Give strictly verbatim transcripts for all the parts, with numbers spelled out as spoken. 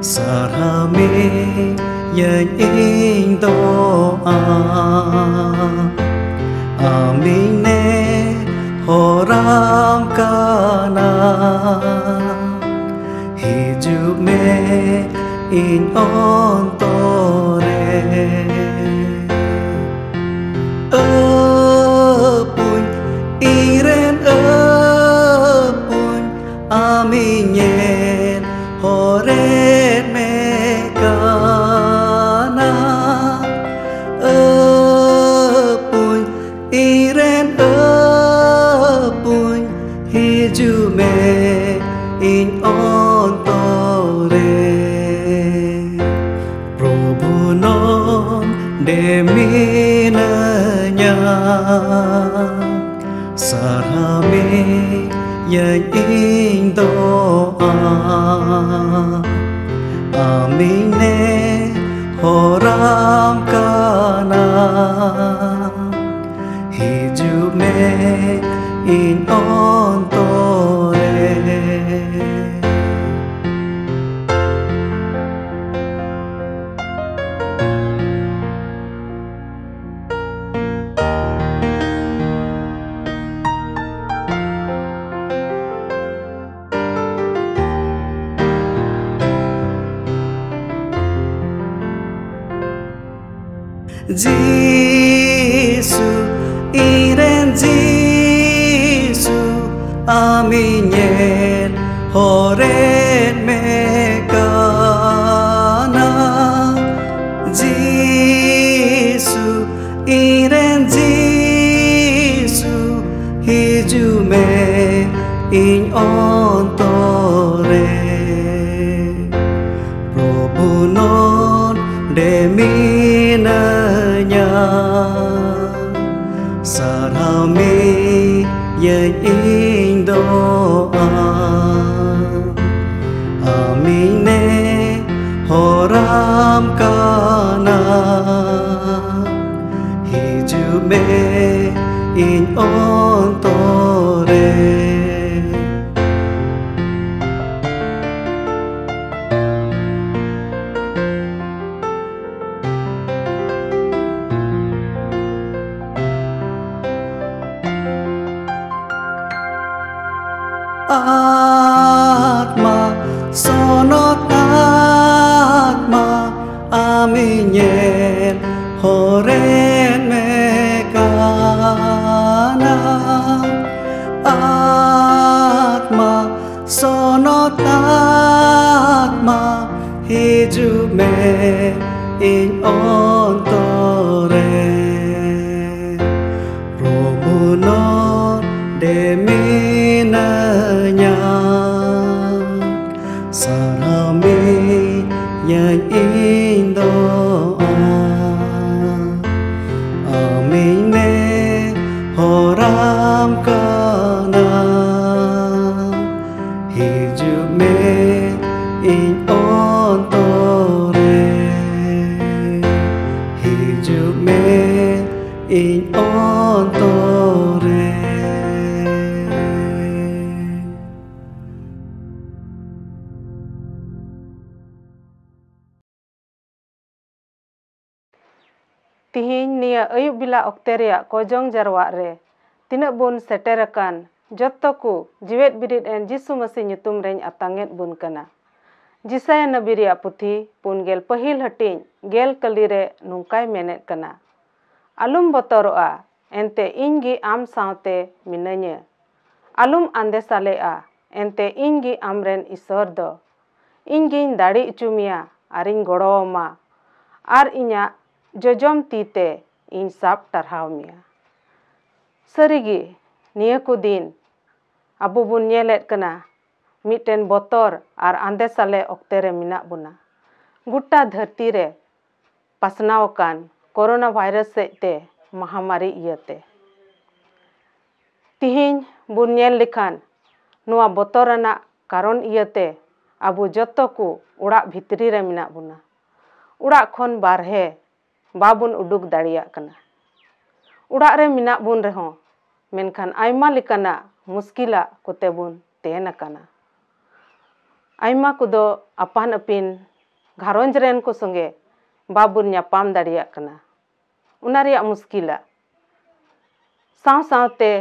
ᱥᱟᱨᱦᱟᱣ ᱢᱮᱭᱟᱹᱧ ᱤᱧ ᱫᱚ ᱟᱢ, ᱟᱢᱤᱧ ᱱᱮᱦᱚᱨᱟᱢ ᱠᱟᱱᱟ, ᱦᱤᱡᱩᱜ ᱢᱮ ᱤᱧ ᱚᱱᱛᱚᱨ ᱨᱮ᱾ ᱟᱹᱯᱩᱧ, ᱤᱧ ᱨᱮᱱ ᱟᱹᱯᱩᱧ, ᱟᱢᱤᱧ ᱧᱮᱞ ᱦᱚᱨᱮᱫ ᱢᱮ ᱠᱟᱱᱟ᱾ ᱟᱹᱯᱩᱧ, ᱤᱧ ᱨᱮᱱ ᱟᱹᱯᱩᱧ, ᱦᱤᱡᱩᱜ ᱢᱮ ᱤᱧ ᱚᱱᱛᱚᱨ ᱨᱮ᱾ ᱯᱨᱚᱵᱷᱩ ᱱᱚᱰᱮ ᱢᱤᱱᱟᱹᱧᱟ, ᱥᱟᱨᱦᱟᱣ ᱢᱮᱭᱟᱹᱧ ᱤᱧ ᱫᱚ ᱟᱢ, ᱟᱢᱤᱧ ᱱᱮᱦᱚᱨᱟᱢ ᱠᱟᱱᱟ, ᱦᱤᱡᱩᱜ ᱢᱮ ᱤᱧ ᱚᱱᱛᱚᱨ ᱨᱮ᱾ ᱡᱤᱥᱩ, ᱤᱧ ᱨᱮᱱ ᱡᱤᱥᱩ, ᱟᱢᱤᱧ ᱧᱮᱞ ᱦᱚᱨᱮᱫ ᱢᱮ ᱠᱟᱱᱟ᱾ ᱡᱤᱥᱩ, ᱤᱧ ᱨᱮᱱ ᱡᱤᱥᱩ, ᱦᱤᱡᱩᱜ ᱢᱮ ᱤᱧ ᱚᱱᱛᱚᱨ ᱨᱮ᱾ ᱯᱨᱚᱵᱷᱩ ᱱᱚᱰᱮ ᱢᱤᱱᱟᱹᱧᱟ, ᱥᱟᱨᱦᱟᱣ ᱢᱮᱭᱟᱹᱧ ᱤᱧ ᱫᱚ ᱟᱢ, ᱟᱢᱤᱧ ᱱᱮᱦᱚᱨᱟᱢ ᱠᱟᱱᱟ, ᱦᱤᱡᱩᱜ ᱢᱮ ᱤᱧ ᱚᱱᱛᱚᱨ ᱨᱮ᱾ ᱚᱱᱛᱚᱨ ᱨᱮ ᱯᱨᱚᱵᱷᱩ ᱱᱚᱰᱮ ᱢᱤᱱᱟᱹᱧᱟ᱾ ᱥᱟᱨᱦᱟᱣ ᱢᱮᱭᱟᱹᱧ ᱤᱧ ᱫᱚ ᱟᱢ᱾ ᱟᱢᱤᱧ ᱱᱮᱦᱚᱨᱟᱢ ᱠᱟᱱᱟ, ᱦᱤᱡᱩᱜ ᱢᱮ ᱤᱧ ᱚᱱᱛᱚᱨ ᱨᱮ, ᱦᱤᱡᱩᱜ ᱢᱮ ᱤᱧ ᱚᱱᱛᱚᱨ ᱨᱮ᱾ ᱛᱤᱦᱤᱧ ᱱᱤᱭᱟᱹ ᱟᱹᱭᱩᱵ ᱵᱮᱞᱟ ᱚᱠᱛᱮ ᱨᱮᱭᱟᱜ ᱠᱚᱡᱚᱝ ᱡᱟᱨᱣᱟᱜ ᱨᱮ ᱛᱤᱱᱟᱹᱜ ᱵᱚᱱ ᱥᱮᱴᱮᱨ ᱟᱠᱟᱱ, ᱡᱚᱛᱚ ᱠᱚ ᱡᱤᱣᱮᱫ ᱵᱤᱨᱤᱫ ᱮᱱ ᱡᱤᱥᱩ ᱢᱟᱹᱥᱤ ᱧᱩᱛᱩᱢ ᱨᱮᱧ ᱟᱛᱟᱝ ᱮᱫ ᱵᱚᱱ ᱠᱟᱱᱟ᱾ ᱡᱤᱥᱟᱭᱟ ᱱᱟᱵᱤ ᱨᱮᱭᱟᱜ ᱯᱩᱛᱷᱤ ᱯᱩᱱ ᱜᱮᱞ ᱯᱟᱹᱦᱤᱞ ᱦᱟᱹᱴᱤᱧ ᱜᱮᱞ ᱠᱟᱹᱞᱤ ᱨᱮ ᱱᱚᱝᱠᱟᱭ ᱢᱮᱱᱮᱫ ᱠᱟᱱᱟ, "ᱟᱞᱚᱢ ᱵᱚᱛᱚᱨᱚᱜᱼᱟ, ᱮᱱᱛᱮ ᱤᱧ ᱜᱮ ᱟᱢ ᱥᱟᱶᱛᱮ ᱢᱤᱱᱟᱹᱧᱟ᱾ ᱟᱞᱚᱢ ᱟᱸᱫᱮᱥᱟᱞᱮᱜᱼᱟ, ᱮᱱᱛᱮ ᱤᱧ ᱜᱮ ᱟᱢᱨᱮᱱ ᱤᱥᱚᱨ ᱫᱚ᱾ ᱤᱧ ᱜᱤᱧ ᱫᱟᱲᱮ ᱦᱚᱪᱚ ᱢᱮᱭᱟ ᱟᱨᱤᱧ ᱜᱚᱲᱚ ᱟᱢᱟ, ᱟᱨ ᱤᱧᱟᱜ ᱡᱚᱡᱚᱢ ᱛᱤ ᱛᱮ ᱤᱧ ᱥᱟᱵ ᱴᱟᱨᱦᱟᱣ ᱢᱮᱭᱟ᱾" ᱥᱟᱹᱨᱤᱜᱮ, ᱱᱤᱭᱟᱹ ᱠᱚ ᱫᱤᱱ ᱟᱵᱚ ᱵᱚᱱ ᱧᱮᱞᱮᱫ ᱠᱟᱱᱟ, ᱢᱤᱫᱴᱮᱱ ᱵᱚᱛᱚᱨ ᱟᱨ ᱟᱸᱫᱮᱥᱟᱞᱮ ᱚᱠᱛᱮ ᱨᱮ ᱢᱮᱱᱟᱜ ᱵᱚᱱᱟ᱾ ᱜᱚᱴᱟ ᱫᱷᱟᱹᱨᱛᱤ ᱨᱮ ᱯᱟᱥᱱᱟᱣ ᱟᱠᱟᱱ ᱠᱳᱨᱳᱱᱟ ᱵᱷᱟᱭᱨᱟᱥ ᱥᱮᱫ ᱛᱮ ᱢᱟᱦᱟᱢᱟᱨᱤ ᱤᱭᱟᱹᱛᱮ᱾ ᱛᱤᱦᱤᱧ ᱵᱚᱱ ᱧᱮᱞ ᱞᱮᱠᱷᱟᱱ, ᱱᱚᱣᱟ ᱵᱚᱛᱚᱨ ᱟᱱᱟᱜ ᱠᱟᱨᱚᱱ ᱤᱭᱟᱹᱛᱮ ᱟᱵᱚ ᱡᱚᱛᱚ ᱠᱚ ᱚᱲᱟᱜ ᱵᱷᱤᱛᱨᱤ ᱨᱮ ᱢᱮᱱᱟᱜ ᱵᱚᱱᱟ᱾ ᱚᱲᱟᱜ ᱠᱷᱚᱱ ᱵᱟᱨᱦᱮ ᱵᱟᱵᱚᱱ ᱩᱰᱩᱠ ᱫᱟᱲᱮᱭᱟᱜ ᱠᱟᱱᱟ᱾ ᱚᱲᱟᱜ ᱨᱮ ᱢᱮᱱᱟᱜ ᱵᱚᱱ ᱨᱮᱦᱚᱸ, ᱢᱮᱱᱠᱷᱟᱱ ᱟᱭᱢᱟ ᱞᱮᱠᱟᱱᱟᱜ ᱢᱩᱥᱠᱤᱞᱟᱜ ᱠᱚᱛᱮ ᱵᱚᱱ ᱛᱮᱱ ᱟᱠᱟᱱᱟ᱾ ᱟᱭᱢᱟ ᱠᱚᱫᱚ ᱟᱯᱟᱱ ᱟᱹᱯᱤᱱ ᱜᱷᱟᱨᱚᱸᱡᱽ ᱨᱮᱱ ᱠᱚ ᱥᱚᱸᱜᱮ ᱵᱟᱵᱚᱱ ᱧᱟᱯᱟᱢ ᱫᱟᱲᱮᱭᱟᱜ ᱠᱟᱱᱟ, ᱚᱱᱟ ᱨᱮᱭᱟᱜ ᱢᱩᱥᱠᱤᱞᱟᱜ᱾ ᱥᱟᱶ ᱥᱟᱶᱛᱮ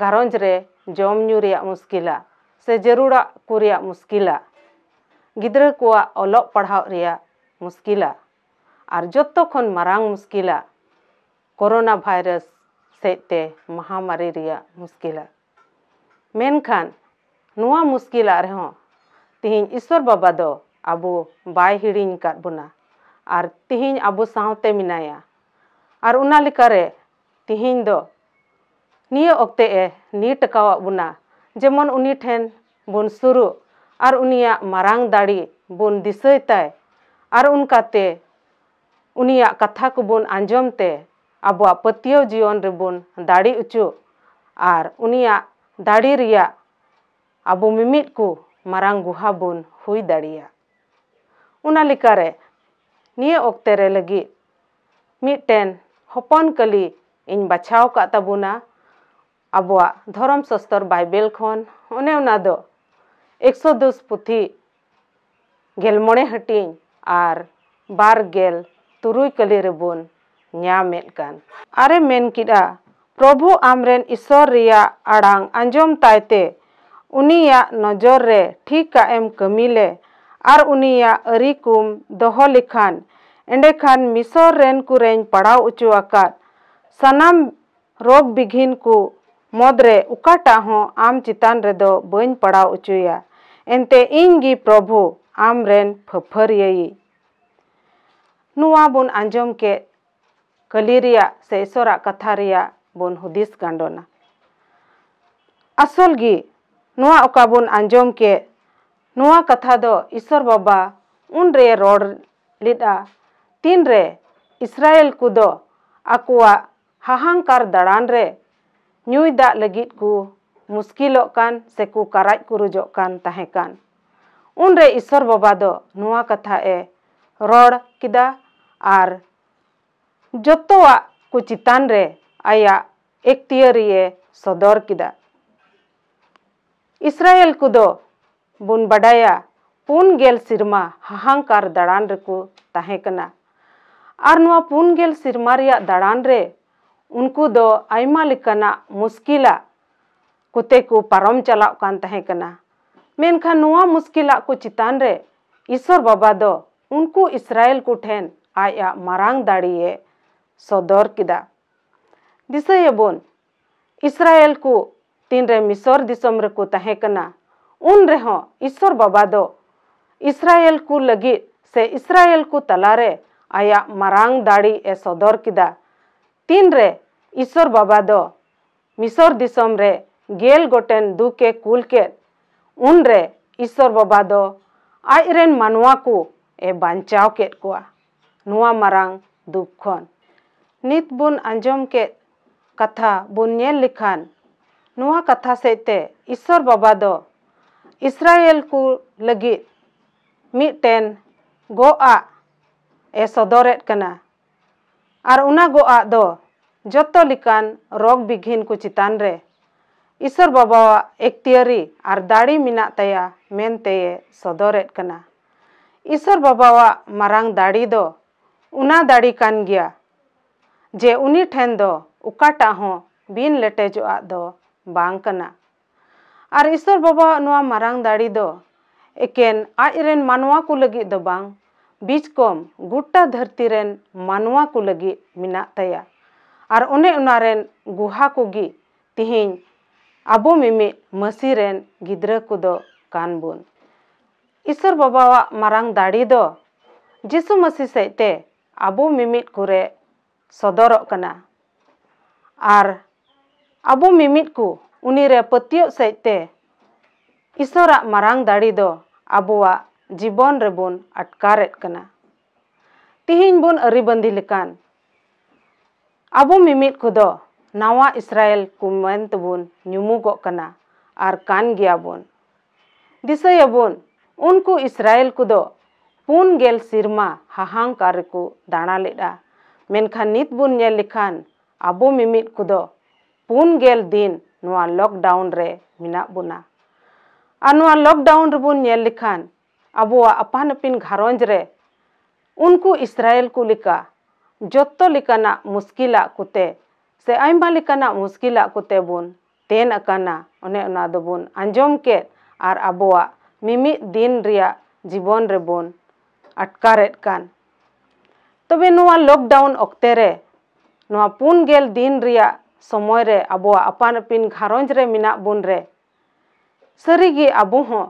ᱜᱷᱟᱨᱚᱸᱡᱽ ᱨᱮ ᱡᱚᱢ ᱧᱩ ᱨᱮᱭᱟᱜ ᱢᱩᱥᱠᱤᱞᱟᱜ ᱥᱮ ᱡᱟᱹᱨᱩᱲᱟᱜ ᱠᱚ ᱨᱮᱭᱟᱜ ᱢᱩᱥᱠᱤᱞᱟᱜ, ᱜᱤᱫᱽᱨᱟᱹ ᱠᱚᱣᱟᱜ ᱚᱞᱚᱜ ᱯᱟᱲᱦᱟᱣ ᱨᱮᱭᱟᱜ ᱢᱩᱥᱠᱤᱞᱟᱜ, ᱟᱨ ᱡᱚᱛᱚ ᱠᱷᱚᱱ ᱢᱟᱨᱟᱝ ᱢᱩᱥᱠᱤᱞᱟᱜ ᱠᱳᱨᱳᱱᱟ ᱵᱷᱟᱭᱨᱟᱥ ᱥᱮᱫ ᱛᱮ ᱢᱟᱦᱟᱢᱟᱨᱤ ᱨᱮᱭᱟᱜ ᱢᱩᱥᱠᱤᱞᱟᱜ᱾ ᱢᱮᱱᱠᱷᱟᱱ ᱱᱚᱣᱟ ᱢᱩᱥᱠᱤᱞᱟᱜ ᱨᱮᱦᱚᱸ ᱛᱤᱦᱤᱧ ᱤᱥᱚᱨ ᱵᱟᱵᱟ ᱫᱚ ᱟᱵᱚ ᱵᱟᱭ ᱦᱤᱲᱤᱧ ᱟᱠᱟᱫ ᱵᱚᱱᱟ᱾ ᱟᱨ ᱛᱤᱦᱤᱧ ᱟᱵᱚ ᱥᱟᱶᱛᱮ ᱢᱮᱱᱟᱭᱟ᱾ ᱟᱨ ᱚᱱᱟ ᱞᱮᱠᱟᱨᱮ ᱛᱤᱦᱤᱧ ᱫᱚ ᱱᱤᱭᱟᱹ ᱚᱠᱛᱮ ᱮ ᱱᱤᱴ ᱟᱠᱟᱣᱟᱫ ᱵᱚᱱᱟ, ᱡᱮᱢᱚᱱ ᱩᱱᱤ ᱴᱷᱮᱱ ᱵᱚᱱ ᱥᱩᱨᱩᱜ ᱟᱨ ᱩᱱᱤᱭᱟᱜ ᱢᱟᱨᱟᱝ ᱫᱟᱲᱮ ᱵᱚᱱ ᱫᱤᱥᱟᱹᱭ ᱛᱟᱭ᱾ ᱟᱨ ᱚᱱᱠᱟᱛᱮ ᱩᱱᱤᱭᱟᱜ ᱠᱟᱛᱷᱟ ᱠᱚᱵᱚᱱ ᱟᱸᱡᱚᱢ ᱛᱮ ᱟᱵᱚᱣᱟᱜ ᱯᱟᱹᱛᱭᱟᱹᱣ ᱡᱤᱭᱚᱱ ᱨᱮᱵᱚᱱ ᱫᱟᱲᱮ ᱚᱪᱚᱜ ᱟᱨ ᱩᱱᱤᱭᱟᱜ ᱫᱟᱲᱮ ᱨᱮᱭᱟᱜ ᱟᱵᱚ ᱢᱤᱢᱤᱫ ᱠᱚ ᱢᱟᱨᱟᱝ ᱜᱩᱦᱟ ᱵᱚᱱ ᱦᱩᱭ ᱫᱟᱲᱮᱭᱟᱜ᱾ ᱚᱱᱟ ᱞᱮᱠᱟᱨᱮ ᱱᱤᱭᱟᱹ ᱚᱠᱛᱮ ᱨᱮ ᱞᱟᱹᱜᱤᱫ ᱢᱤᱫᱴᱮᱱ ᱦᱚᱯᱚᱱ ᱠᱟᱹᱞᱤ ᱤᱧ ᱵᱟᱪᱷᱟᱣ ᱟᱠᱟᱫ ᱛᱟᱵᱚᱱᱟ ᱟᱵᱚᱣᱟᱜ ᱫᱷᱚᱨᱚᱢ ᱥᱟᱥᱛᱚᱨ ᱵᱟᱭᱵᱮᱞ ᱠᱷᱚᱱ᱾ ᱚᱱᱮ ᱚᱱᱟ ᱫᱚ ᱮᱠᱥᱚᱫᱩᱥ ᱯᱩᱛᱷᱤ ᱜᱮᱞ ᱢᱚᱬᱮ ᱦᱟᱹᱴᱤᱧ ᱟᱨ ᱵᱟᱨ ᱜᱮᱞ ᱛᱩᱨᱩᱭ ᱠᱟᱹᱞᱤ ᱨᱮᱵᱚᱱ ᱧᱟᱢᱮᱫ ᱠᱟᱱ᱾ ᱟᱨᱮ ᱢᱮᱱ ᱠᱮᱫᱼᱟ, ᱯᱨᱚᱵᱷᱩ ᱟᱢᱨᱮᱱ ᱤᱥᱚᱨ ᱨᱮᱭᱟᱜ ᱟᱲᱟᱝ ᱟᱸᱡᱚᱢ ᱛᱟᱭ ᱛᱮ, ᱩᱱᱤᱭᱟᱜ ᱱᱚᱡᱚᱨ ᱨᱮ ᱴᱷᱤᱠᱟᱜ ᱮᱢ ᱠᱟᱹᱢᱤ ᱞᱮ ᱟᱨ ᱩᱱᱤᱭᱟᱜ ᱟᱹᱨᱤ ᱠᱚᱢ ᱫᱚᱦᱚ ᱞᱮᱠᱷᱟᱱ, ᱮᱸᱰᱮᱠᱷᱟᱱ ᱢᱤᱥᱚᱨ ᱨᱮᱱ ᱠᱚᱨᱮᱧ ᱯᱟᱲᱟᱣ ᱦᱚᱪᱚ ᱟᱠᱟᱫ ᱥᱟᱱᱟᱢ ᱨᱳᱜᱽ ᱵᱤᱜᱷᱤᱱ ᱠᱚ ᱢᱩᱫᱽᱨᱮ ᱚᱠᱟᱴᱟᱜ ᱦᱚᱸ ᱟᱢ ᱪᱮᱛᱟᱱ ᱨᱮᱫᱚ ᱵᱟᱹᱧ ᱯᱟᱲᱟᱣ ᱦᱚᱪᱚᱭᱟ᱾ ᱮᱱᱛᱮ ᱤᱧ ᱜᱮ ᱯᱨᱚᱵᱷᱩ ᱟᱢ ᱨᱮᱱ ᱯᱷᱟᱹᱯᱷᱟᱹᱨᱤᱭᱟᱹᱭᱤᱡ᱾ ᱱᱚᱣᱟ ᱵᱚᱱ ᱟᱸᱡᱚᱢ ᱠᱮᱫ ᱠᱟᱹᱞᱤ ᱨᱮᱭᱟᱜ ᱥᱮ ᱤᱥᱚᱨᱟᱜ ᱠᱟᱛᱷᱟ ᱨᱮᱭᱟᱜ ᱵᱚᱱ ᱦᱩᱫᱤᱥ ᱜᱟᱱᱰᱚᱱᱟ᱾ ᱟᱥᱚᱞ ᱜᱮ ᱱᱚᱣᱟ ᱚᱠᱟ ᱵᱚᱱ ᱟᱸᱡᱚᱢ ᱠᱮᱫ, ᱱᱚᱣᱟ ᱠᱟᱛᱷᱟ ᱫᱚ ᱤᱥᱚᱨ ᱵᱟᱵᱟ ᱩᱱᱨᱮ ᱨᱚᱲ ᱞᱮᱫᱼᱟ, ᱛᱤᱱᱨᱮ ᱤᱥᱨᱟᱭᱮᱞ ᱠᱚᱫᱚ ᱟᱠᱚᱣᱟᱜ ᱦᱟᱦᱟᱝᱠᱟᱨ ᱫᱟᱬᱟᱱ ᱨᱮ ᱧᱩᱭ ᱫᱟᱜ ᱞᱟᱹᱜᱤᱫ ᱠᱚ ᱢᱩᱥᱠᱤᱞᱚᱜ ᱠᱟᱱ ᱥᱮᱠᱚ ᱠᱟᱨᱟᱡ ᱠᱩᱨᱩᱡᱚᱜ ᱠᱟᱱ ᱛᱟᱦᱮᱸ ᱠᱟᱱ᱾ ᱩᱱᱨᱮ ᱤᱥᱚᱨ ᱵᱟᱵᱟ ᱫᱚ ᱱᱚᱣᱟ ᱠᱟᱛᱷᱟ ᱮ ᱨᱚᱲ ᱠᱮᱫᱟ ᱟᱨ ᱡᱚᱛᱚᱣᱟᱜ ᱠᱚ ᱪᱮᱛᱟᱱ ᱨᱮ ᱟᱭᱟᱜ ᱮᱠᱛᱤᱭᱟᱹᱨᱤ ᱮ ᱥᱚᱫᱚᱨ ᱠᱮᱫᱟ᱾ ᱤᱥᱨᱟᱭᱮᱞ ᱠᱚᱫᱚ ᱵᱚᱱ ᱵᱟᱰᱟᱭᱟ, ᱯᱩᱱ ᱜᱮᱞ ᱥᱮᱨᱢᱟ ᱦᱟᱦᱟᱝᱠᱟᱨ ᱫᱟᱬᱟᱱ ᱨᱮᱠᱚ ᱛᱟᱦᱮᱸ ᱠᱟᱱᱟ᱾ ᱟᱨ ᱱᱚᱣᱟ ᱯᱩᱱ ᱜᱮᱞ ᱥᱮᱨᱢᱟ ᱨᱮᱭᱟᱜ ᱫᱟᱬᱟᱱ ᱨᱮ ᱩᱱᱠᱩ ᱫᱚ ᱟᱭᱢᱟ ᱞᱮᱠᱟᱱᱟᱜ ᱢᱩᱥᱠᱤᱞᱟᱜ ᱠᱚᱛᱮ ᱠᱚ ᱯᱟᱨᱚᱢ ᱪᱟᱞᱟᱜ ᱠᱟᱱ ᱛᱟᱦᱮᱸ ᱠᱟᱱᱟ᱾ ᱢᱮᱱᱠᱷᱟᱱ ᱱᱚᱣᱟ ᱢᱩᱥᱠᱤᱞᱟᱜ ᱠᱚ ᱪᱮᱛᱟᱱ ᱨᱮ ᱤᱥᱚᱨ ᱵᱟᱵᱟ ᱫᱚ ᱩᱱᱠᱩ ᱤᱥᱨᱟᱭᱮᱞ ᱠᱚ ᱴᱷᱮᱱ ᱟᱡᱟᱜ ᱢᱟᱨᱟᱝ ᱫᱟᱲᱮ ᱮ ᱥᱚᱫᱚᱨ ᱠᱮᱫᱟ᱾ ᱫᱤᱥᱟᱹᱭᱟᱵᱚᱱ, ᱤᱥᱨᱟᱭᱮᱞ ᱠᱚ ᱛᱤᱱᱨᱮ ᱢᱤᱥᱚᱨ ᱫᱤᱥᱚᱢ ᱨᱮᱠᱚ ᱛᱟᱦᱮᱸ ᱠᱟᱱᱟ, ᱩᱱ ᱨᱮᱦᱚᱸ ᱤᱥᱚᱨ ᱵᱟᱵᱟ ᱫᱚ ᱤᱥᱨᱟᱭᱮᱞ ᱠᱚ ᱞᱟᱹᱜᱤᱫ ᱥᱮ ᱤᱥᱨᱟᱭᱮᱞ ᱠᱚ ᱛᱟᱞᱟᱨᱮ ᱟᱭᱟᱜ ᱢᱟᱨᱟᱝ ᱫᱟᱲᱮ ᱮ ᱥᱚᱫᱚᱨ ᱠᱮᱫᱟ᱾ ᱛᱤᱱᱨᱮ ᱤᱥᱚᱨ ᱵᱟᱵᱟ ᱫᱚ ᱢᱤᱥᱚᱨ ᱫᱤᱥᱚᱢ ᱨᱮ ᱜᱮᱞ ᱜᱚᱴᱮᱱ ᱫᱩᱠ ᱮ ᱠᱩᱞ ᱠᱮᱫ, ᱩᱱᱨᱮ ᱤᱥᱚᱨ ᱵᱟᱵᱟ ᱫᱚ ᱟᱡ ᱨᱮᱱ ᱢᱟᱱᱣᱟ ᱠᱚ ᱮ ᱵᱟᱧᱪᱟᱣ ᱠᱮᱫ ᱠᱚᱣᱟ ᱱᱚᱣᱟ ᱢᱟᱨᱟᱝ ᱫᱩᱠ ᱠᱷᱚᱱ᱾ ᱱᱤᱛ ᱵᱚᱱ ᱟᱸᱡᱚᱢ ᱠᱮᱫ ᱠᱟᱛᱷᱟ ᱵᱚᱱ ᱧᱮᱞ ᱞᱮᱠᱷᱟᱱ, ᱱᱚᱣᱟ ᱠᱟᱛᱷᱟ ᱥᱮᱫ ᱛᱮ ᱤᱥᱚᱨ ᱵᱟᱵᱟ ᱫᱚ ᱤᱥᱨᱟᱭᱮᱞ ᱠᱚ ᱞᱟᱹᱜᱤᱫ ᱢᱤᱫᱴᱮᱱ ᱜᱚᱜ ᱟᱜ ᱮ ᱥᱚᱫᱚᱨᱮᱫ ᱠᱟᱱᱟ᱾ ᱟᱨ ᱚᱱᱟ ᱜᱚᱜ ᱟᱜ ᱫᱚ ᱡᱚᱛᱚ ᱞᱮᱠᱟᱱ ᱨᱳᱜᱽ ᱵᱤᱜᱷᱤᱱ ᱠᱚ ᱪᱮᱛᱟᱱ ᱨᱮ ᱤᱥᱚᱨ ᱵᱟᱵᱟᱣᱟᱜ ᱮᱠᱛᱤᱭᱟᱹᱨᱤ ᱟᱨ ᱫᱟᱲᱮ ᱢᱮᱱᱟᱜ ᱛᱟᱭᱟ ᱢᱮᱱᱛᱮᱭ ᱥᱚᱫᱚᱨᱮᱫ ᱠᱟᱱᱟ᱾ ᱤᱥᱚᱨ ᱵᱟᱵᱟᱣᱟᱜ ᱢᱟᱨᱟᱝ ᱫᱟᱲᱮ ᱫᱚ ᱚᱱᱟ ᱫᱟᱲᱮ ᱠᱟᱱ ᱜᱮᱭᱟ ᱡᱮ ᱩᱱᱤ ᱴᱷᱮᱱ ᱫᱚ ᱚᱠᱟᱴᱟᱜ ᱦᱚᱸ ᱵᱤᱱ ᱞᱮᱴᱮᱡᱚᱜ ᱟᱜ ᱫᱚ ᱵᱟᱝ ᱠᱟᱱᱟ᱾ ᱟᱨ ᱤᱥᱚᱨ ᱵᱟᱵᱟᱣᱟᱜ ᱱᱚᱣᱟ ᱢᱟᱨᱟᱝ ᱫᱟᱲᱮ ᱫᱚ ᱮᱠᱮᱱ ᱟᱡ ᱨᱮᱱ ᱢᱟᱱᱣᱟ ᱠᱚ ᱞᱟᱹᱜᱤᱫ ᱫᱚ ᱵᱟᱝ, ᱵᱤᱪᱠᱚᱢ ᱜᱚᱴᱟ ᱫᱷᱟᱹᱨᱛᱤ ᱨᱮᱱ ᱢᱟᱱᱣᱟ ᱠᱚ ᱞᱟᱹᱜᱤᱫ ᱢᱮᱱᱟᱜ ᱛᱟᱭᱟ᱾ ᱟᱨ ᱚᱱᱮ ᱚᱱᱟ ᱨᱮᱱ ᱜᱩᱦᱟ ᱠᱚᱜᱮ ᱛᱤᱦᱤᱧ ᱟᱵᱚ ᱢᱤᱢᱤᱫ ᱢᱟᱹᱥᱤ ᱨᱮᱱ ᱜᱤᱫᱽᱨᱟᱹ ᱠᱚᱫᱚ ᱠᱟᱱ ᱵᱚᱱ᱾ ᱤᱥᱚᱨ ᱵᱟᱵᱟᱣᱟᱜ ᱢᱟᱨᱟᱝ ᱫᱟᱲᱮ ᱫᱚ ᱡᱤᱥᱩ ᱢᱟᱹᱥᱤ ᱥᱮᱫ ᱛᱮ ᱟᱵᱚ ᱢᱤᱢᱤᱫ ᱠᱚᱨᱮ ᱥᱚᱫᱚᱨᱚᱜ ᱠᱟᱱᱟ᱾ ᱟᱨ ᱟᱵᱚ ᱢᱤᱢᱤᱫ ᱠᱚ ᱩᱱᱤ ᱨᱮ ᱯᱟᱹᱛᱭᱟᱹᱜ ᱥᱮᱫ ᱛᱮ ᱤᱥᱚᱨᱟᱜ ᱢᱟᱨᱟᱝ ᱫᱟᱲᱮ ᱫᱚ ᱟᱵᱚᱣᱟᱜ ᱡᱤᱵᱚᱱ ᱨᱮᱵᱚᱱ ᱟᱴᱠᱟᱨᱮᱫ ᱠᱟᱱᱟ᱾ ᱛᱤᱦᱤᱧ ᱵᱚᱱ ᱟᱹᱨᱤᱵᱟᱸᱫᱤ ᱞᱮᱠᱟᱱ ᱟᱵᱚ ᱢᱤᱢᱤᱫ ᱠᱚᱫᱚ ᱱᱟᱣᱟ ᱤᱥᱨᱟᱭᱮᱞ ᱠᱚ ᱢᱮᱱ ᱛᱮᱵᱚᱱ ᱧᱩᱢᱩᱜᱚᱜ ᱠᱟᱱᱟ ᱟᱨ ᱠᱟᱱ ᱜᱮᱭᱟ ᱵᱚᱱ᱾ ᱫᱤᱥᱟᱹᱭᱟᱵᱚᱱ, ᱩᱱᱠᱩ ᱤᱥᱨᱟᱭᱮᱞ ᱠᱚᱫᱚ ᱯᱩᱱ ᱜᱮᱞ ᱥᱮᱨᱢᱟ ᱦᱟᱦᱟᱝᱠᱟᱨ ᱨᱮᱠᱚ ᱫᱟᱬᱟ ᱞᱮᱫᱼᱟ᱾ ᱢᱮᱱᱠᱷᱟᱱ ᱱᱤᱛ ᱵᱚᱱ ᱧᱮᱞ ᱞᱮᱠᱷᱟᱱ ᱟᱵᱚ ᱢᱤᱢᱤᱫ ᱠᱚᱫᱚ ᱯᱩᱱ ᱜᱮᱞ ᱫᱤᱱ ᱱᱚᱣᱟ ᱞᱚᱠᱰᱟᱣᱩᱱ ᱨᱮ ᱢᱮᱱᱟᱜ ᱵᱚᱱᱟ᱾ ᱟᱨ ᱱᱚᱣᱟ ᱞᱚᱠᱰᱟᱣᱩᱱ ᱨᱮᱵᱚᱱ ᱧᱮᱞ ᱞᱮᱠᱷᱟᱱ ᱟᱵᱚᱣᱟᱜ ᱟᱯᱟᱱ ᱟᱹᱯᱤᱱ ᱜᱷᱟᱨᱚᱸᱡᱽ ᱨᱮ ᱩᱱᱠᱩ ᱤᱥᱨᱟᱭᱮᱞ ᱠᱚ ᱞᱮᱠᱟ ᱡᱚᱛᱚ ᱞᱮᱠᱟᱱᱟᱜ ᱢᱩᱥᱠᱤᱞᱟᱜ ᱠᱚᱛᱮ ᱥᱮ ᱟᱭᱢᱟ ᱞᱮᱠᱟᱱᱟᱜ ᱢᱩᱥᱠᱤᱞᱟᱜ ᱠᱚᱛᱮ ᱵᱚᱱ ᱛᱮᱱ ᱟᱠᱟᱱᱟ, ᱚᱱᱮ ᱚᱱᱟ ᱫᱚᱵᱚᱱ ᱟᱸᱡᱚᱢ ᱠᱮᱫ ᱟᱨ ᱟᱵᱚᱣᱟᱜ ᱢᱤᱢᱤᱫ ᱫᱤᱱ ᱨᱮᱭᱟᱜ ᱡᱤᱵᱚᱱ ᱨᱮᱵᱚᱱ ᱟᱴᱠᱟᱨᱮᱫ ᱠᱟᱱ᱾ ᱛᱚᱵᱮ ᱱᱚᱣᱟ ᱞᱚᱠᱰᱟᱣᱩᱱ ᱚᱠᱛᱮ ᱨᱮ ᱱᱚᱣᱟ ᱯᱩᱱ ᱜᱮᱞ ᱫᱤᱱ ᱨᱮᱭᱟᱜ ᱥᱚᱢᱚᱭ ᱨᱮ ᱟᱵᱚᱣᱟᱜ ᱟᱯᱟᱱ ᱟᱹᱯᱤᱱ ᱜᱷᱟᱨᱚᱸᱡᱽ ᱨᱮ ᱢᱮᱱᱟᱜ ᱵᱚᱱ ᱨᱮ ᱥᱟᱹᱨᱤᱜᱮ ᱟᱵᱚ ᱦᱚᱸ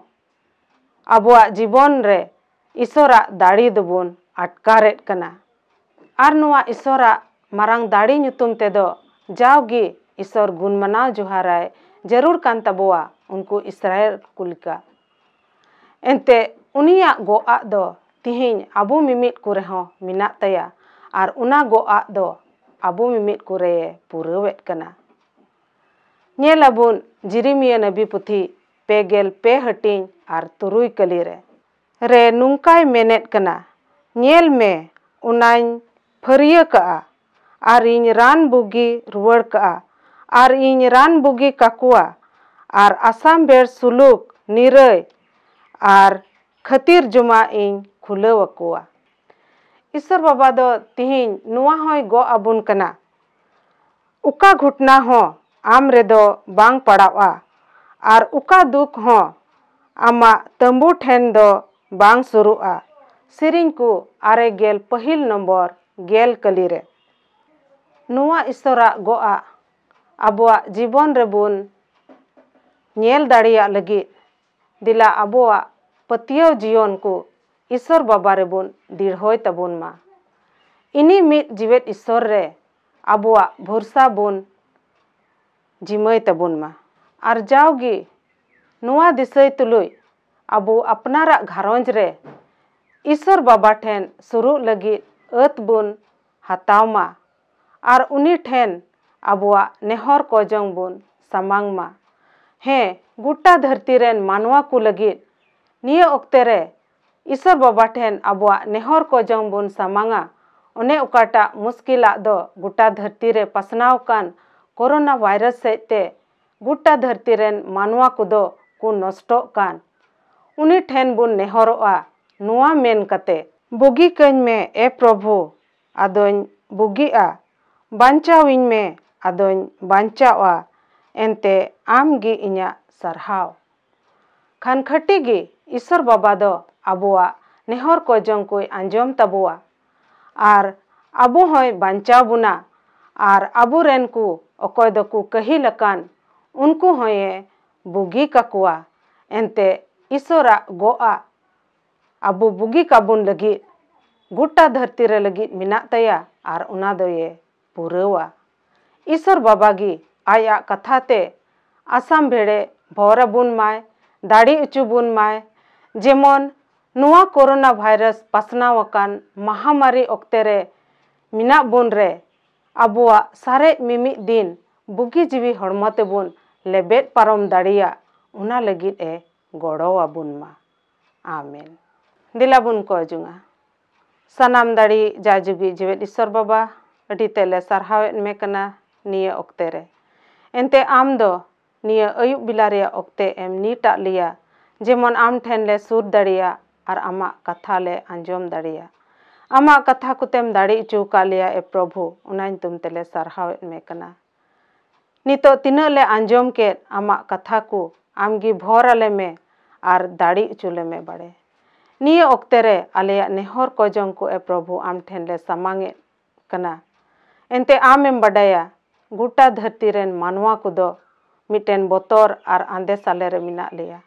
ᱟᱵᱚᱣᱟᱜ ᱡᱤᱵᱚᱱ ᱨᱮ ᱤᱥᱚᱨᱟᱜ ᱫᱟᱲᱮ ᱫᱚᱵᱚᱱ ᱟᱴᱠᱟᱨᱮᱫ ᱠᱟᱱᱟ᱾ ᱟᱨ ᱱᱚᱣᱟ ᱤᱥᱚᱨᱟᱜ ᱢᱟᱨᱟᱝ ᱫᱟᱲᱮ ᱧᱩᱛᱩᱢ ᱛᱮᱫᱚ ᱡᱟᱣᱜᱮ ᱤᱥᱚᱨ ᱜᱩᱱ ᱢᱟᱱᱟᱣ ᱡᱚᱦᱟᱨᱟᱭ ᱡᱟᱹᱨᱩᱲ ᱠᱟᱱ ᱛᱟᱵᱚᱣᱟ, ᱩᱱᱠᱩ ᱤᱥᱨᱟᱭᱮᱞ ᱠᱚ ᱞᱮᱠᱟ᱾ ᱮᱱᱛᱮ ᱩᱱᱤᱭᱟᱜ ᱜᱚᱜ ᱟᱜ ᱫᱚ ᱛᱤᱦᱤᱧ ᱟᱵᱚ ᱢᱤᱢᱤᱫ ᱠᱚᱨᱮ ᱦᱚᱸ ᱢᱮᱱᱟᱜ ᱛᱟᱭᱟ, ᱟᱨ ᱚᱱᱟ ᱜᱚᱜ ᱟᱜ ᱫᱚ ᱟᱵᱚ ᱢᱤᱢᱤᱫ ᱠᱚᱨᱮ ᱯᱩᱨᱟᱹᱣᱮᱫ ᱠᱟᱱᱟ᱾ ᱧᱮᱞ ᱟᱵᱚᱱ ᱡᱤᱨᱤᱢᱤᱭᱟᱹ ᱱᱟᱵᱤ ᱯᱩᱛᱷᱤ ᱯᱮ ᱜᱮᱞ ᱯᱮ ᱦᱟᱹᱴᱤᱧ ᱟᱨ ᱛᱩᱨᱩᱭ ᱠᱟᱹᱞᱤ ᱨᱮ, ᱨᱮ ᱱᱚᱝᱠᱟᱭ ᱢᱮᱱᱮᱫ ᱠᱟᱱᱟ, "ᱧᱮᱞ ᱢᱮ, ᱚᱱᱟᱧ ᱯᱷᱟᱹᱨᱭᱟᱹ ᱠᱟᱜᱼᱟ, ᱟᱨ ᱤᱧ ᱨᱟᱱ ᱵᱩᱜᱤ ᱨᱩᱣᱟᱹᱲ ᱠᱟᱜᱼᱟ, ᱟᱨ ᱤᱧ ᱨᱟᱱ ᱵᱩᱜᱤ ᱠᱟᱠᱚᱣᱟ, ᱟᱨ ᱟᱥᱟᱢ ᱵᱮᱲ ᱥᱩᱞᱩᱠ, ᱱᱤᱨᱟᱹᱭ, ᱟᱨ ᱠᱷᱟᱹᱛᱤᱨ ᱡᱚᱢᱟᱜ ᱤᱧ ᱠᱷᱩᱞᱟᱹᱣ ᱟᱠᱚᱣᱟ᱾" ᱤᱥᱚᱨ ᱵᱟᱵᱟ ᱫᱚ ᱛᱤᱦᱤᱧ ᱱᱚᱣᱟ ᱦᱚᱸᱭ ᱜᱚᱜ ᱟᱵᱚᱱ ᱠᱟᱱᱟ, ᱚᱠᱟ ᱜᱷᱚᱴᱱᱟ ᱦᱚᱸ ᱟᱢ ᱨᱮᱫᱚ ᱵᱟᱝ ᱯᱟᱲᱟᱣᱜᱼᱟ, ᱟᱨ ᱚᱠᱟ ᱫᱩᱠ ᱦᱚᱸ ᱟᱢᱟᱜ ᱛᱟᱹᱢᱵᱩ ᱴᱷᱮᱱ ᱫᱚ ᱵᱟᱝ ᱥᱩᱨᱩᱜᱼᱟ᱾ ᱥᱮᱨᱮᱧ ᱠᱚ ᱟᱨᱮ ᱜᱮᱞ ᱯᱟᱹᱦᱤᱞ ᱱᱚᱢᱵᱚᱨ ᱜᱮᱞ ᱠᱟᱹᱞᱤ ᱨᱮ᱾ ᱱᱚᱣᱟ ᱤᱥᱚᱨᱟᱜ ᱜᱚᱜ ᱟᱜ ᱟᱵᱚᱣᱟᱜ ᱡᱤᱵᱚᱱ ᱨᱮᱵᱚᱱ ᱧᱮᱞ ᱫᱟᱲᱮᱭᱟᱜ ᱞᱟᱹᱜᱤᱫ, ᱫᱮᱞᱟ ᱟᱵᱚᱣᱟᱜ ᱯᱟᱹᱛᱭᱟᱹᱣ ᱡᱤᱭᱚᱱ ᱠᱚ ᱤᱥᱚᱨ ᱵᱟᱵᱟ ᱨᱮᱵᱚᱱ ᱫᱤᱲᱦᱚᱭ ᱛᱟᱵᱚᱱ ᱢᱟ᱾ ᱤᱱᱤ ᱢᱤᱫ ᱡᱤᱣᱮᱫ ᱤᱥᱚᱨ ᱨᱮ ᱟᱵᱚᱣᱟᱜ ᱵᱷᱚᱨᱥᱟ ᱵᱚᱱ ᱡᱤᱢᱟᱹᱭ ᱛᱟᱵᱚᱱ ᱢᱟ᱾ ᱟᱨ ᱡᱟᱣᱜᱮ ᱱᱚᱣᱟ ᱫᱤᱥᱟᱹᱭ ᱛᱩᱞᱩᱡ ᱟᱵᱚ ᱟᱯᱱᱟᱨᱟᱜ ᱜᱷᱟᱨᱚᱸᱡᱽ ᱨᱮ ᱤᱥᱚᱨ ᱵᱟᱵᱟ ᱴᱷᱮᱱ ᱥᱩᱨᱩᱜ ᱞᱟᱹᱜᱤᱫ ᱟᱹᱛ ᱵᱚᱱ ᱦᱟᱛᱟᱣ ᱢᱟ, ᱟᱨ ᱩᱱᱤ ᱴᱷᱮᱱ ᱟᱵᱚᱣᱟᱜ ᱱᱮᱦᱚᱨ ᱠᱚ ᱡᱚᱝ ᱵᱚᱱ ᱥᱟᱢᱟᱝ ᱢᱟ᱾ ᱦᱮᱸ, ᱜᱚᱴᱟ ᱫᱷᱟᱹᱨᱛᱤ ᱨᱮᱱ ᱢᱟᱱᱣᱟ ᱠᱚ ᱞᱟᱹᱜᱤᱫ ᱱᱤᱭᱟᱹ ᱚᱠᱛᱮ ᱨᱮ ᱤᱥᱚᱨ ᱵᱟᱵᱟ ᱴᱷᱮᱱ ᱟᱵᱚᱣᱟᱜ ᱱᱮᱦᱚᱨ ᱠᱚ ᱡᱚᱝ ᱵᱚᱱ ᱥᱟᱢᱟᱝᱟ᱾ ᱚᱱᱮ ᱚᱠᱟᱴᱟᱜ ᱢᱩᱥᱠᱤᱞᱟᱜ ᱫᱚ ᱜᱚᱴᱟ ᱫᱷᱟᱹᱨᱛᱤ ᱨᱮ ᱯᱟᱥᱱᱟᱣ ᱠᱟᱱ ᱠᱳᱨᱳᱱᱟ ᱵᱷᱟᱭᱨᱟᱥ ᱥᱮᱫ ᱛᱮ ᱜᱚᱴᱟ ᱫᱷᱟᱹᱨᱛᱤ ᱨᱮᱱ ᱢᱟᱱᱣᱟ ᱠᱚᱫᱚ ᱠᱚ ᱱᱚᱥᱴᱚᱜ ᱠᱟᱱ, ᱩᱱᱤ ᱴᱷᱮᱱ ᱵᱚᱱ ᱱᱮᱦᱚᱨᱚᱜᱼᱟ ᱱᱚᱣᱟ ᱢᱮᱱ ᱠᱟᱛᱮ, "ᱵᱩᱜᱤ ᱠᱟᱹᱧ ᱢᱮ, ᱮ ᱯᱨᱚᱵᱷᱩ, ᱟᱫᱚᱧ ᱵᱩᱜᱤᱜᱼᱟ, ᱵᱟᱧᱪᱟᱣᱤᱧ ᱢᱮ, ᱟᱫᱚᱧ ᱵᱟᱧᱪᱟᱣᱜᱼᱟ, ᱮᱱᱛᱮ ᱟᱢ ᱜᱮ ᱤᱧᱟᱜ ᱥᱟᱨᱦᱟᱣ᱾" ᱠᱷᱟᱱ ᱠᱷᱟᱹᱴᱤ ᱜᱮ ᱤᱥᱚᱨ ᱵᱟᱵᱟ ᱫᱚ ᱟᱵᱚᱣᱟᱜ ᱱᱮᱦᱚᱨ ᱠᱚ ᱡᱚᱝ ᱠᱚᱭ ᱟᱸᱡᱚᱢ ᱛᱟᱵᱚᱣᱟ, ᱟᱨ ᱟᱵᱚ ᱦᱚᱸᱭ ᱵᱟᱧᱪᱟᱣ ᱵᱚᱱᱟ, ᱟᱨ ᱟᱵᱚᱨᱮᱱ ᱠᱚ ᱚᱠᱚᱭ ᱫᱚᱠᱚ ᱠᱟᱹᱦᱤᱞ ᱟᱠᱟᱱ, ᱩᱱᱠᱩ ᱦᱚᱸᱭᱮ ᱵᱩᱜᱤ ᱠᱟᱠᱚᱣᱟ᱾ ᱮᱱᱛᱮ ᱤᱥᱚᱨᱟᱜ ᱜᱚᱜ ᱟᱜ ᱟᱵᱚ ᱵᱩᱜᱤ ᱠᱟᱵᱚᱱ ᱞᱟᱹᱜᱤᱫ ᱜᱚᱴᱟ ᱫᱷᱟᱹᱨᱛᱤ ᱨᱮ ᱞᱟᱹᱜᱤᱫ ᱢᱮᱱᱟᱜ ᱛᱟᱭᱟ ᱟᱨ ᱚᱱᱟ ᱫᱚᱭᱮ ᱯᱩᱨᱟᱹᱣᱟ᱾ ᱤᱥᱚᱨ ᱵᱟᱵᱟ ᱜᱮ ᱟᱡᱟᱜ ᱠᱟᱛᱷᱟ ᱛᱮ ᱟᱥᱟᱢ ᱵᱷᱮᱲᱮ ᱵᱷᱚᱨ ᱟᱵᱚᱱ ᱢᱟᱭ, ᱫᱟᱲᱮ ᱦᱚᱪᱚ ᱵᱚᱱ ᱢᱟᱭ, ᱡᱮᱢᱚᱱ ᱱᱚᱣᱟ ᱠᱳᱨᱳᱱᱟ ᱵᱷᱟᱭᱨᱟᱥ ᱯᱟᱥᱱᱟᱣ ᱟᱠᱟᱱ ᱢᱟᱦᱟᱢᱟᱨᱤ ᱚᱠᱛᱮ ᱨᱮ ᱢᱮᱱᱟᱜ ᱵᱚᱱ ᱨᱮ ᱟᱵᱚᱣᱟᱜ ᱥᱟᱨᱮᱡ ᱢᱤᱢᱤᱫ ᱫᱤᱱ ᱵᱩᱜᱤ ᱡᱤᱣᱤ ᱦᱚᱲᱢᱚ ᱛᱮᱵᱚᱱ ᱞᱮᱵᱮᱫ ᱯᱟᱨᱚᱢ ᱫᱟᱲᱮᱭᱟᱜ, ᱚᱱᱟ ᱞᱟᱹᱜᱤᱫ ᱮ ᱜᱚᱲᱚ ᱟᱵᱚᱱ ᱢᱟ᱾ ᱟᱢᱮᱱ᱾ ᱫᱮᱞᱟ ᱵᱚᱱ ᱠᱚᱭ ᱡᱚᱝᱟ᱾ ᱥᱟᱱᱟᱢ ᱫᱟᱲᱮ ᱡᱟᱭᱡᱩᱜᱤ ᱡᱤᱣᱮᱫ ᱤᱥᱚᱨ ᱵᱟᱵᱟ, ᱟᱹᱰᱤ ᱛᱮᱞᱮ ᱥᱟᱨᱦᱟᱣᱮᱫ ᱢᱮ ᱠᱟᱱᱟ ᱱᱤᱭᱟᱹ ᱚᱠᱛᱮ ᱨᱮ᱾ ᱮᱱᱛᱮ ᱟᱢ ᱫᱚ ᱱᱤᱭᱟᱹ ᱟᱹᱭᱩᱵ ᱵᱮᱞᱟ ᱨᱮᱭᱟᱜ ᱚᱠᱛᱮ ᱮᱢ ᱱᱤᱴ ᱟᱜ ᱞᱮᱭᱟ, ᱡᱮᱢᱚᱱ ᱟᱢ ᱴᱷᱮᱱ ᱞᱮ ᱥᱩᱨ ᱫᱟᱲᱮᱭᱟᱜ ᱟᱨ ᱟᱢᱟᱜ ᱠᱟᱛᱷᱟ ᱞᱮ ᱟᱸᱡᱚᱢ ᱫᱟᱲᱮᱭᱟᱜ᱾ ᱟᱢᱟᱜ ᱠᱟᱛᱷᱟ ᱠᱚᱛᱮᱢ ᱫᱟᱲᱮ ᱦᱚᱪᱚ ᱟᱠᱟᱫ ᱞᱮᱭᱟ, ᱮ ᱯᱨᱚᱵᱷᱩ, ᱚᱱᱟ ᱧᱩᱛᱩᱢ ᱛᱮᱞᱮ ᱥᱟᱨᱦᱟᱣᱮᱫ ᱢᱮ ᱠᱟᱱᱟ᱾ ᱱᱤᱛᱚᱜ ᱛᱤᱱᱟᱹᱜ ᱞᱮ ᱟᱸᱡᱚᱢ ᱠᱮᱫ ᱟᱢᱟᱜ ᱠᱟᱛᱷᱟ ᱠᱚ, ᱟᱢ ᱜᱮ ᱵᱷᱚᱨ ᱟᱞᱮ ᱢᱮ ᱟᱨ ᱫᱟᱲᱮ ᱦᱚᱪᱚ ᱞᱮ ᱢᱮ ᱵᱟᱲᱮ᱾ ᱱᱤᱭᱟᱹ ᱚᱠᱛᱮ ᱨᱮ ᱟᱞᱮᱭᱟᱜ ᱱᱮᱦᱚᱨ ᱠᱚᱡᱚᱝ ᱠᱚ, ᱮ ᱯᱨᱚᱵᱷᱩ, ᱟᱢ ᱴᱷᱮᱱ ᱞᱮ ᱥᱟᱢᱟᱝ ᱮᱫ ᱠᱟᱱᱟ᱾ ᱮᱱᱛᱮ ᱟᱢᱮᱢ ᱵᱟᱰᱟᱭᱟ, ᱜᱚᱴᱟ ᱫᱷᱟᱹᱨᱛᱤ ᱨᱮᱱ ᱢᱟᱱᱣᱟ ᱠᱚᱫᱚ ᱢᱤᱫᱴᱮᱱ ᱵᱚᱛᱚᱨ ᱟᱨ ᱟᱸᱫᱮ ᱥᱟᱞᱮ ᱨᱮ ᱢᱮᱱᱟᱜ ᱞᱮᱭᱟ᱾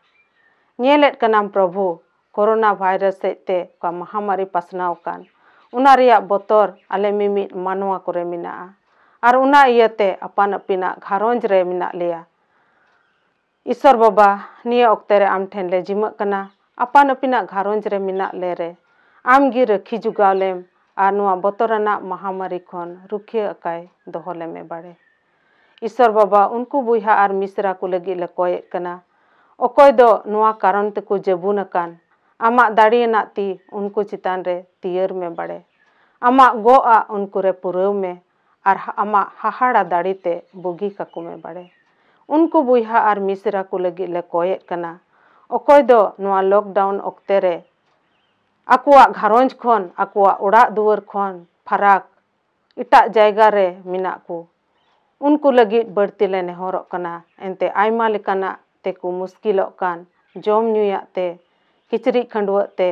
ᱧᱮᱞᱮᱫ ᱠᱟᱱᱟᱢ ᱯᱨᱚᱵᱷᱩ, ᱠᱳᱨᱳᱱᱟ ᱵᱷᱟᱭᱨᱟᱥ ᱦᱮᱡ ᱛᱮ ᱚᱠᱟ ᱢᱟᱦᱟᱢᱟᱨᱤ ᱯᱟᱥᱱᱟᱣ ᱟᱠᱟᱱ, ᱚᱱᱟ ᱨᱮᱭᱟᱜ ᱵᱚᱛᱚᱨ ᱟᱞᱮ ᱢᱤᱢᱤᱫ ᱢᱟᱱᱣᱟ ᱠᱚᱨᱮ ᱢᱮᱱᱟᱜᱼᱟ᱾ ᱟᱨ ᱚᱱᱟ ᱤᱭᱟᱹᱛᱮ ᱟᱯᱟᱱ ᱟᱹᱯᱤᱱᱟᱜ ᱜᱷᱟᱨᱚᱸᱡᱽ ᱨᱮ ᱢᱮᱱᱟᱜ ᱞᱮᱭᱟ᱾ ᱤᱥᱚᱨ ᱵᱟᱵᱟ, ᱱᱤᱭᱟᱹ ᱚᱠᱛᱮ ᱨᱮ ᱟᱢ ᱴᱷᱮᱱ ᱞᱮ ᱡᱤᱢᱟᱹᱜ ᱠᱟᱱᱟ᱾ ᱟᱯᱟᱱ ᱟᱹᱯᱤᱱᱟᱜ ᱜᱷᱟᱨᱚᱸᱡᱽ ᱨᱮ ᱢᱮᱱᱟᱜ ᱞᱮ ᱨᱮ, ᱟᱢ ᱜᱮ ᱨᱟᱹᱠᱷᱤ ᱡᱚᱜᱟᱣ ᱞᱮᱢ ᱟᱨ ᱱᱚᱣᱟ ᱵᱚᱛᱚᱨᱟᱱᱟᱜ ᱢᱟᱦᱟᱢᱟᱨᱤ ᱠᱷᱚᱱ ᱨᱩᱠᱷᱤᱭᱟᱹ ᱟᱠᱟᱭ ᱫᱚᱦᱚ ᱞᱮᱢᱮ ᱵᱟᱲᱮ᱾ ᱤᱥᱚᱨ ᱵᱟᱵᱟ, ᱩᱱᱠᱩ ᱵᱚᱭᱦᱟ ᱟᱨ ᱢᱤᱥᱨᱟ ᱠᱚ ᱞᱟᱹᱜᱤᱫ ᱞᱮ ᱠᱚᱭᱮᱫ ᱠᱟᱱᱟ, ᱚᱠᱚᱭ ᱫᱚ ᱱᱚᱣᱟ ᱠᱟᱨᱚᱱ ᱛᱮᱠᱚ ᱡᱟᱹᱵᱩᱱ ᱟᱠᱟᱱ᱾ ᱟᱢᱟᱜ ᱫᱟᱲᱮᱭᱟᱱᱟᱜ ᱛᱤ ᱩᱱᱠᱩ ᱪᱮᱛᱟᱱ ᱨᱮ ᱛᱤᱭᱟᱹᱨ ᱢᱮ ᱵᱟᱲᱮ᱾ ᱟᱢᱟᱜ ᱜᱚᱜ ᱟᱜ ᱩᱱᱠᱩ ᱨᱮ ᱯᱩᱨᱟᱹᱣ ᱢᱮ ᱟᱨ ᱟᱢᱟᱜ ᱦᱟᱦᱟᱲᱟ ᱫᱟᱲᱮ ᱛᱮ ᱵᱩᱜᱤ ᱠᱟᱠᱚ ᱢᱮ ᱵᱟᱲᱮ᱾ ᱩᱱᱠᱩ ᱵᱚᱭᱦᱟ ᱟᱨ ᱢᱤᱥᱨᱟ ᱠᱚ ᱞᱟᱹᱜᱤᱫ ᱞᱮ ᱠᱚᱭᱮᱫ ᱠᱟᱱᱟ, ᱚᱠᱚᱭ ᱫᱚ ᱱᱚᱣᱟ ᱞᱚᱠᱰᱟᱣᱩᱱ ᱚᱠᱛᱮ ᱨᱮ ᱟᱠᱚᱣᱟᱜ ᱜᱷᱟᱨᱚᱸᱡᱽ ᱠᱷᱚᱱ, ᱟᱠᱚᱣᱟᱜ ᱚᱲᱟᱜ ᱫᱩᱣᱟᱹᱨ ᱠᱷᱚᱱ ᱯᱷᱟᱨᱟᱠ ᱮᱴᱟᱜ ᱡᱟᱭᱜᱟ ᱨᱮ ᱢᱮᱱᱟᱜ ᱠᱚ, ᱩᱱᱠᱩ ᱞᱟᱹᱜᱤᱫ ᱵᱟᱹᱲᱛᱤ ᱞᱮ ᱱᱮᱦᱚᱨᱚᱜ ᱠᱟᱱᱟ᱾ ᱮᱱᱛᱮ ᱟᱭᱢᱟ ᱞᱮᱠᱟᱱᱟᱜ ᱛᱮᱠᱚ ᱢᱩᱥᱠᱤᱞᱚᱜ ᱠᱟᱱ, ᱡᱚᱢ ᱧᱩᱭᱟᱜ ᱛᱮ, ᱠᱤᱪᱨᱤᱡ ᱠᱷᱟᱹᱰᱩᱣᱟᱹᱜ ᱛᱮ,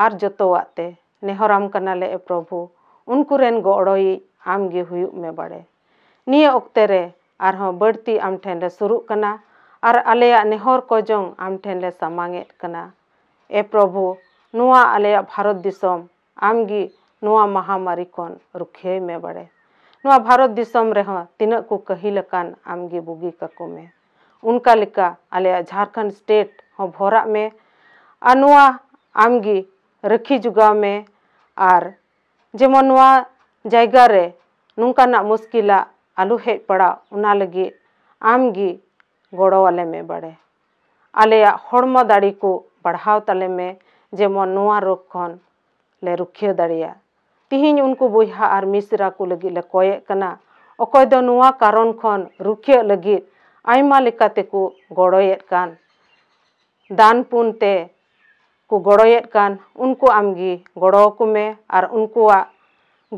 ᱟᱨ ᱡᱚᱛᱚᱣᱟᱜ ᱛᱮ᱾ ᱱᱮᱦᱚᱨᱟᱢ ᱠᱟᱱᱟᱞᱮ, ᱮ ᱯᱨᱚᱵᱷᱩ, ᱩᱱᱠᱩ ᱨᱮᱱ ᱜᱚᱲᱚᱭᱤᱡ ᱟᱢ ᱜᱮ ᱦᱩᱭᱩᱜ ᱢᱮ ᱵᱟᱲᱮ᱾ ᱱᱤᱭᱟᱹ ᱚᱠᱛᱮ ᱨᱮ ᱟᱨᱦᱚᱸ ᱵᱟᱹᱲᱛᱤ ᱟᱢ ᱴᱷᱮᱱ ᱞᱮ ᱥᱩᱨᱩᱜ ᱠᱟᱱᱟ ᱟᱨ ᱟᱞᱮᱭᱟᱜ ᱱᱮᱦᱚᱨ ᱠᱚᱡᱚᱝ ᱟᱢ ᱴᱷᱮᱱ ᱞᱮ ᱥᱟᱢᱟᱝ ᱮᱫ ᱠᱟᱱᱟ᱾ ᱮ ᱯᱨᱚᱵᱷᱩ, ᱱᱚᱣᱟ ᱟᱞᱮᱭᱟᱜ ᱵᱷᱟᱨᱚᱛ ᱫᱤᱥᱚᱢ, ᱟᱢᱜᱮ ᱱᱚᱣᱟ ᱢᱟᱦᱟᱢᱟᱨᱤ ᱠᱷᱚᱱ ᱨᱩᱠᱷᱤᱭᱟᱹᱭ ᱢᱮ ᱵᱟᱲᱮ᱾ ᱱᱚᱣᱟ ᱵᱷᱟᱨᱚᱛ ᱫᱤᱥᱚᱢ ᱨᱮᱦᱚᱸ ᱛᱤᱱᱟᱹᱜ ᱠᱚ ᱠᱟᱹᱦᱤᱞ ᱟᱠᱟᱱ, ᱟᱢᱜᱮ ᱵᱩᱜᱤ ᱠᱟᱠᱚ ᱢᱮ᱾ ᱚᱱᱠᱟ ᱞᱮᱠᱟ ᱟᱞᱮᱭᱟᱜ ᱡᱷᱟᱲᱠᱷᱚᱸᱰ state ᱦᱚᱸ ᱵᱷᱚᱨᱟᱜ ᱢᱮ᱾ ᱟᱨ ᱱᱚᱣᱟ ᱟᱢᱜᱮ ᱨᱟᱹᱠᱷᱤ ᱡᱚᱜᱟᱣ ᱢᱮ᱾ ᱟᱨ ᱡᱮᱢᱚᱱ ᱱᱚᱣᱟ ᱡᱟᱭᱜᱟ ᱨᱮ ᱱᱚᱝᱠᱟᱱᱟᱜ ᱢᱩᱥᱠᱤᱞᱟᱜ ᱟᱞᱚ ᱦᱮᱡ ᱯᱟᱲᱟᱜ, ᱚᱱᱟ ᱞᱟᱹᱜᱤᱫ ᱟᱢᱜᱮ ᱜᱚᱲᱚ ᱟᱞᱮ ᱢᱮ ᱵᱟᱲᱮ᱾ ᱟᱞᱮᱭᱟᱜ ᱦᱚᱲᱢᱚ ᱫᱟᱲᱮ ᱠᱚ ᱵᱟᱲᱦᱟᱣ ᱛᱟᱞᱮ ᱢᱮ, ᱡᱮᱢᱚᱱ ᱱᱚᱣᱟ ᱨᱳᱜᱽ ᱠᱷᱚᱱ ᱞᱮ ᱨᱩᱠᱷᱤᱭᱟᱹ ᱫᱟᱲᱮᱭᱟᱜ᱾ ᱛᱤᱦᱤᱧ ᱩᱱᱠᱩ ᱵᱚᱭᱦᱟ ᱟᱨ ᱢᱤᱥᱨᱟ ᱠᱚ ᱞᱟᱹᱜᱤᱫ ᱞᱮ ᱠᱚᱭᱮᱫ ᱠᱟᱱᱟ, ᱚᱠᱚᱭ ᱫᱚ ᱱᱚᱣᱟ ᱠᱟᱨᱚᱱ ᱠᱷᱚᱱ ᱨᱩᱠᱷᱤᱭᱟᱹᱜ ᱞᱟᱹᱜᱤᱫ ᱟᱭᱢᱟ ᱞᱮᱠᱟ ᱛᱮᱠᱚ ᱜᱚᱲᱚᱭᱮᱫ ᱠᱟᱱ, ᱫᱟᱱ ᱯᱩᱱ ᱛᱮ ᱠᱚ ᱜᱚᱲᱚᱭᱮᱫ ᱠᱟᱱ, ᱩᱱᱠᱩ ᱟᱢᱜᱮ ᱜᱚᱲᱚ ᱟᱠᱚ ᱢᱮ ᱟᱨ ᱩᱱᱠᱩᱣᱟᱜ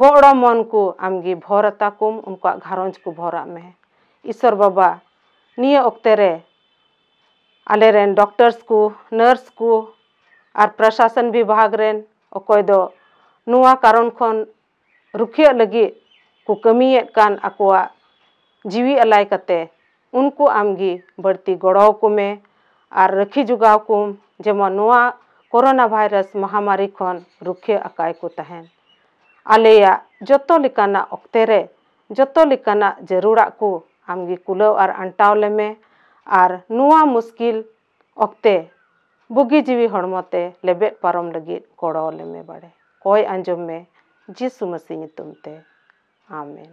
ᱜᱚᱲᱚ ᱢᱚᱱ ᱠᱚ ᱟᱢᱜᱮ ᱵᱷᱚᱨ ᱟᱛᱟ ᱠᱚᱢ, ᱩᱱᱠᱩᱣᱟᱜ ᱜᱷᱟᱨᱚᱸᱡᱽ ᱠᱚ ᱵᱷᱚᱨᱟᱜ ᱢᱮ᱾ ᱤᱥᱚᱨ ᱵᱟᱵᱟ, ᱱᱤᱭᱟᱹ ᱚᱠᱛᱮ ᱨᱮ ᱟᱞᱮᱨᱮᱱ doctors ᱠᱚ, nurse ᱠᱚ ᱟᱨ ᱯᱨᱚᱥᱟᱥᱚᱱ ᱵᱤᱵᱷᱟᱜᱽ ᱨᱮᱱ ᱚᱠᱚᱭ ᱫᱚ ᱱᱚᱣᱟ ᱠᱟᱨᱚᱱ ᱠᱷᱚᱱ ᱨᱩᱠᱷᱤᱭᱟᱹᱜ ᱞᱟᱹᱜᱤᱫ ᱠᱚ ᱠᱟᱹᱢᱤᱭᱮᱫ ᱠᱟᱱ, ᱟᱠᱚᱣᱟᱜ ᱡᱤᱣᱤ ᱟᱞᱟᱭ ᱠᱟᱛᱮ, ᱩᱱᱠᱩ ᱟᱢᱜᱮ ᱵᱟᱹᱲᱛᱤ ᱜᱚᱲᱚ ᱟᱠᱚ ᱢᱮ ᱟᱨ ᱨᱟᱹᱠᱷᱤ ᱡᱚᱜᱟᱣ ᱠᱚᱢ, ᱡᱮᱢᱚᱱ ᱱᱚᱣᱟ ᱠᱳᱨᱳᱱᱟ ᱵᱷᱟᱭᱨᱟᱥ ᱢᱟᱦᱟᱢᱟᱨᱤ ᱠᱷᱚᱱ ᱨᱩᱠᱷᱤᱭᱟᱹ ᱟᱠᱟᱭ ᱠᱚ ᱛᱟᱦᱮᱱ᱾ ᱟᱞᱮᱭᱟᱜ ᱡᱚᱛᱚ ᱞᱮᱠᱟᱱᱟᱜ ᱚᱠᱛᱮ ᱨᱮ ᱡᱚᱛᱚ ᱞᱮᱠᱟᱱᱟᱜ ᱡᱟᱹᱨᱩᱲᱟᱜ ᱠᱚ ᱟᱢᱜᱮ ᱠᱩᱞᱟᱹᱣ ᱟᱨ ᱟᱱᱴᱟᱣ ᱞᱮᱢᱮ ᱟᱨ ᱱᱚᱣᱟ ᱢᱩᱥᱠᱤᱞ ᱚᱠᱛᱮ ᱵᱩᱜᱤ ᱡᱤᱣᱤ ᱦᱚᱲᱢᱚ ᱛᱮ ᱞᱮᱵᱮᱫ ᱯᱟᱨᱚᱢ ᱞᱟᱹᱜᱤᱫ ᱜᱚᱲᱚ ᱞᱮᱢᱮ ᱵᱟᱲᱮ᱾ ᱠᱚᱭ ᱟᱸᱡᱚᱢ ᱢᱮ ᱡᱤᱥᱩ ᱢᱟᱹᱥᱤ ᱧᱩᱛᱩᱢ ᱛᱮ᱾ ᱟᱢᱮᱱ᱾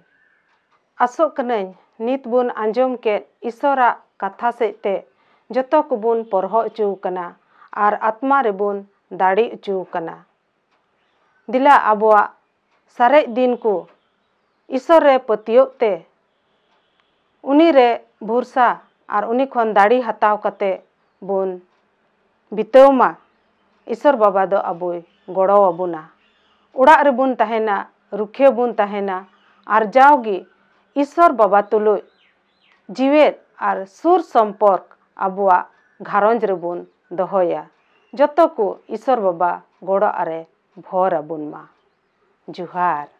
ᱟᱥᱚᱜ ᱠᱟᱹᱱᱟᱹᱧ ᱱᱤᱛ ᱵᱚᱱ ᱟᱸᱡᱚᱢ ᱠᱮᱫ ᱤᱥᱚᱨᱟᱜ ᱠᱟᱛᱷᱟ ᱥᱮᱫ ᱛᱮ ᱡᱚᱛᱚ ᱠᱚᱵᱚᱱ ᱯᱚᱨᱦᱚ ᱚᱪᱚ ᱟᱠᱟᱱᱟ ᱟᱨ ᱟᱛᱢᱟ ᱨᱮᱵᱚᱱ ᱫᱟᱲᱮ ᱚᱪᱚ ᱟᱠᱟᱱᱟ᱾ ᱫᱮᱞᱟ ᱟᱵᱚᱣᱟᱜ ᱥᱟᱨᱮᱡ ᱫᱤᱱ ᱠᱚ ᱤᱥᱚᱨ ᱨᱮ ᱯᱟᱹᱛᱭᱟᱹᱣ ᱛᱮ, ᱩᱱᱤ ᱨᱮ ᱵᱷᱚᱨᱥᱟ ᱟᱨ ᱩᱱᱤ ᱠᱷᱚᱱ ᱫᱟᱲᱮ ᱦᱟᱛᱟᱣ ᱠᱟᱛᱮ ᱵᱚᱱ ᱵᱤᱛᱟᱹᱣ ᱢᱟ᱾ ᱤᱥᱚᱨ ᱵᱟᱵᱟ ᱫᱚ ᱟᱵᱚᱭ ᱜᱚᱲᱚ ᱟᱵᱚᱱᱟ᱾ ᱚᱲᱟᱜ ᱨᱮᱵᱚᱱ ᱛᱟᱦᱮᱱᱟ, ᱨᱩᱠᱷᱤᱭᱟᱹ ᱵᱚᱱ ᱛᱟᱦᱮᱱᱟ ᱟᱨ ᱡᱟᱣᱜᱮ ᱤᱥᱚᱨ ᱵᱟᱵᱟ ᱛᱩᱞᱩᱡ ᱡᱤᱣᱮᱫ ᱟᱨ ᱥᱩᱨ ᱥᱚᱢᱯᱚᱨᱠ ᱟᱵᱚᱣᱟᱜ ᱜᱷᱟᱨᱚᱸᱡᱽ ᱨᱮᱵᱚᱱ ᱫᱚᱦᱚᱭᱟ᱾ ᱡᱚᱛᱚ ᱠᱚ ᱤᱥᱚᱨ ᱵᱟᱵᱟ ᱜᱚᱲᱚ ᱟᱨᱮ ᱵᱷᱚᱨ ᱟᱵᱚᱱ ᱢᱟ᱾ ᱡᱚᱦᱟᱨ᱾